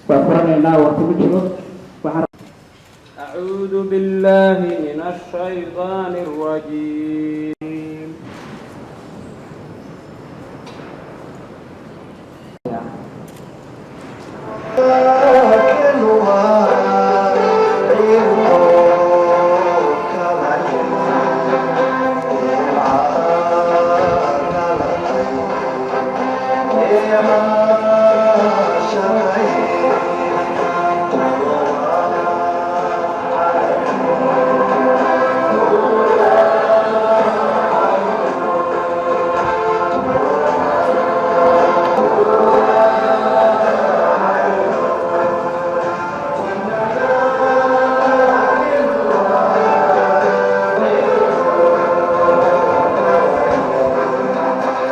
Waa furanaynaa, waqti ma jiro. Waxaan أعوذ بالله من الشيطان الرجيم.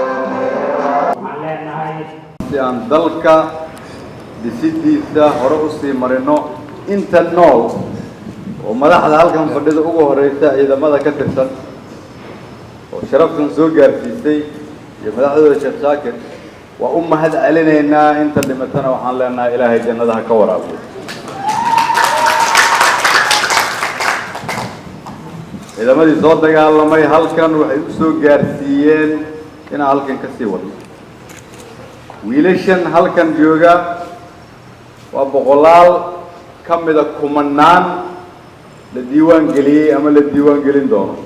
Waxaan leenahay Si aan dalka dhisidiisa hore usii marino, inta nool oo madaxda halkan fadhida ugu horeysa, ciidamada ka tirsan oo sharaftan soo gaarsiisay iyo madaxdooda Sheekh Shaakir, waa u mahad celinaynaa. Inta dhimatana waxaan leenahay Ilaahay jannada ha ka waraabiyo. Ciidamadii soo dagaalamay halkan waxay u soo gaarsiiyeen inaan halkan ka sii wadno. Wiilashan halkan jooga waa boqolaal ka mida kumanaan la diiwaan geliyey ama la diiwaan gelin doono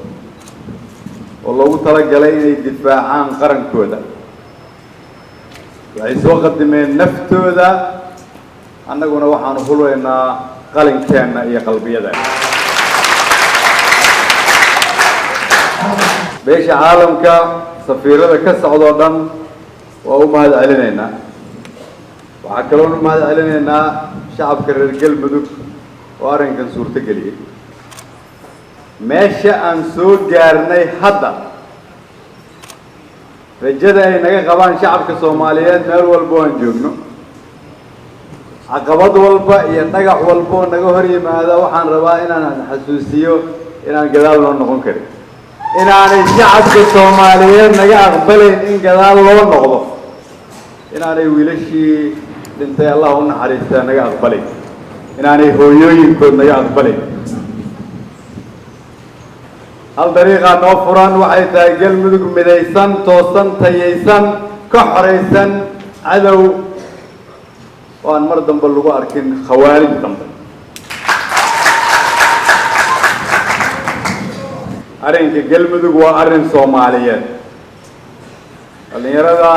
oo loogu talagalay inay difaacaan qarankooda. Waxay soo qadimeen naftooda, annaguna waxaanu hulaynaa qalinkeenna iyo qalbiyadeena. Beesha caalamka, safiirada ka socdoo dhan waa u mahad celinaynaa. Waxaa kaloon u mahad celinaynaa shacabka reer Galmudug oo arrinkan suurto geliyey. Meesha aan soo gaarnay hadda, rajada ay naga qabaan shacabka Soomaaliyeed meel walba oo aan joogno, caqabad walba iyo dhagax walba oo naga hor yimaada, waxaan rabaa inaan xasuusiyo inaan gadaal loo noqon karin, inaanay shacabka Soomaaliyeed naga aqbalayn in gadaal loo noqdo, inaanay wiilashii dhintay, Allah u naxariistaa, naga aqbalayn, inaanay hooyooyinkood naga aqbalayn. Hal dariiqaa noo furan, waxay tahay Galmudug midaysan, toosan, tayaysan, ka xoraysan cadow oo aan mar dambe lagu arkin khawaarij dambe. Arrinka Galmudug waa arrin Soomaaliyeed. Dhallinyarada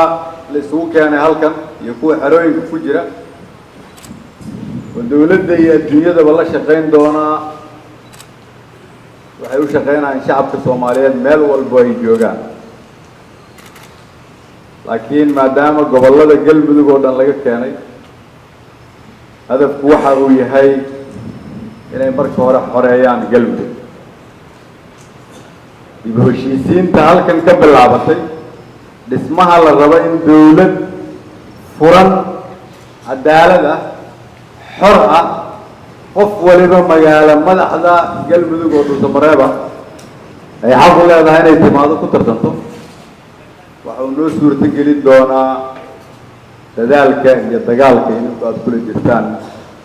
la isugu keenay halkan iyo kuwa xerooyinka ku jira oo dawladda iyo adduunyadaba la shaqayn doonaa, waxay u shaqaynayaan shacabka Soomaaliyeed meel walbo ay joogaan. Laakiin maadaama gobollada Galmudug oo dhan laga keenay, hadafku waxa uu yahay inay marka hore xoreeyaan Galmudug. Dib u heshiisiinta halkan ka bilaabatay, dhismaha la rabo in dawlad furan, cadaalad ah, xor ah, qof waliba magaalo madaxda Galmudug oo Dhuusamareeb ah ay xaq u leedahay inay timaado ku tartanto, waxa uu noo suurto gelin doonaa dadaalka iyo dagaalka ininku aada kula jirtaan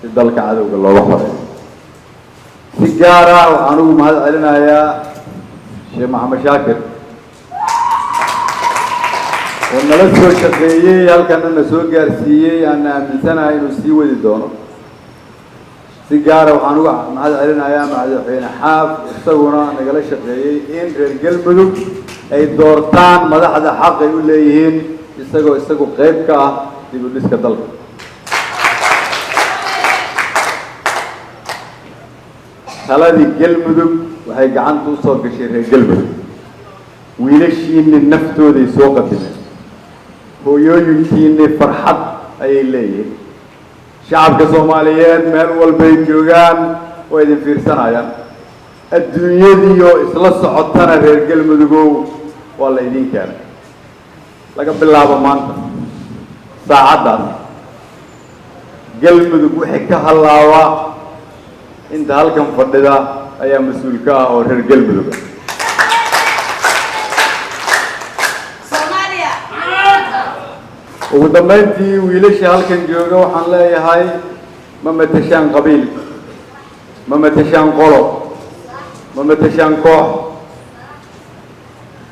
si dalka cadowga looga xoreeyo. Si gaar ah waxaan ugu mahad celinayaa Sheekh Maxamed Shaakir oo nala soo shaqeeyey, halkana na soo gaarsiiyey, aan aaminsanahay inuu sii wadi doono. Si gaara waxaan uga mahad celinayaa madaxweyne Xaaf, isaguna nagala shaqeeyey in reer Galmudug ay doortaan madaxda xaq ay u leeyihiin, isagoo isagu qayb ka ah dib u dhiska dalka. Taladii Galmudug waxay gacanta usoo gashay reer Galmudug. Wiilashiinni naftooday soo qadimeen, hooyooyinkiinni farxad ayay leeyihiin. Shacabka Soomaaliyeed meel walbay joogaan waa idin fiirsanayaan. Adduunyadiioo isla socotana reer Galmudugow waa la idin keenay. Laga bilaabo maanta saacaddaas, Galmudug wixii ka hallaaba inta halkan fadhida ayaa mas-uul ka ah oo reer Galmudug ah. Ugu dambeyntii, wiilasha halkan jooga waxaan leeyahay: ma mateshaan qabiil, ma mateshaan qolo, ma mateshaan koox.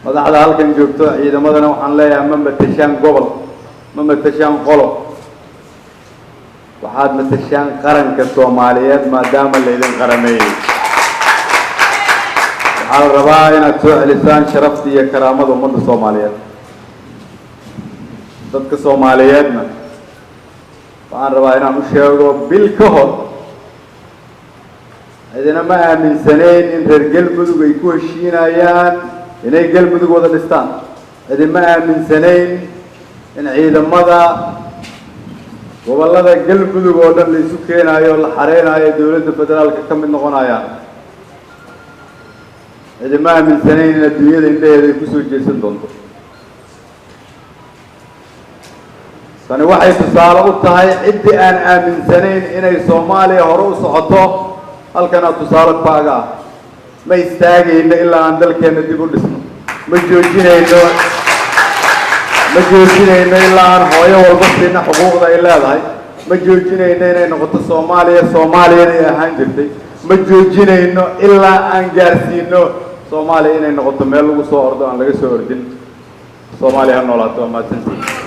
Madaxda halkan joogto, ciidamadana waxaan leeyahay: ma mateshaan gobol, ma mateshaan qolo, waxaad mateshaan qaranka Soomaaliyeed. Maadaama laydin qarameeyey, waxaa la rabaa inaad soo celisaan sharafta iyo karaamada ummadda Soomaaliyeed. Dadka Soomaaliyeedna waxaan rabaa inaan u sheego, bil ka hor cidina ma aaminsaneyn in reer Galmudug ay ku heshiinayaan inay Galmudug wada dhistaan. Cidima aaminsanayn in ciidamada gobollada Galmudug oo dhan la isu keenaayo, la xareynayo, dowladda federaalka ka mid noqonayaan. Cidima aaminsanayn in adduunyada indhaheeda ay kusoo jeesan doonto. Tani waxay tusaale u tahay ciddii aan aaminsanayn inay Soomaaliya hore u socoto. Halkanaa tusaale kaaga ah. Ma istaagayno ilaa aan dalkeenna dib u dhisno. Ma joojinayno, ma joojinayno ilaa aan hooyo walba siina xuquuqda ay leedahay. Ma joojinayno inay noqoto Soomaaliya Soomaaliyada ay ahaan jirtay. Ma joojinayno ilaa aan gaarsiino Soomaaliya inay noqoto meel lagu soo ordo, aan laga soo ordin. Soomaaliya ha noolaato. Waa mahadsantihin.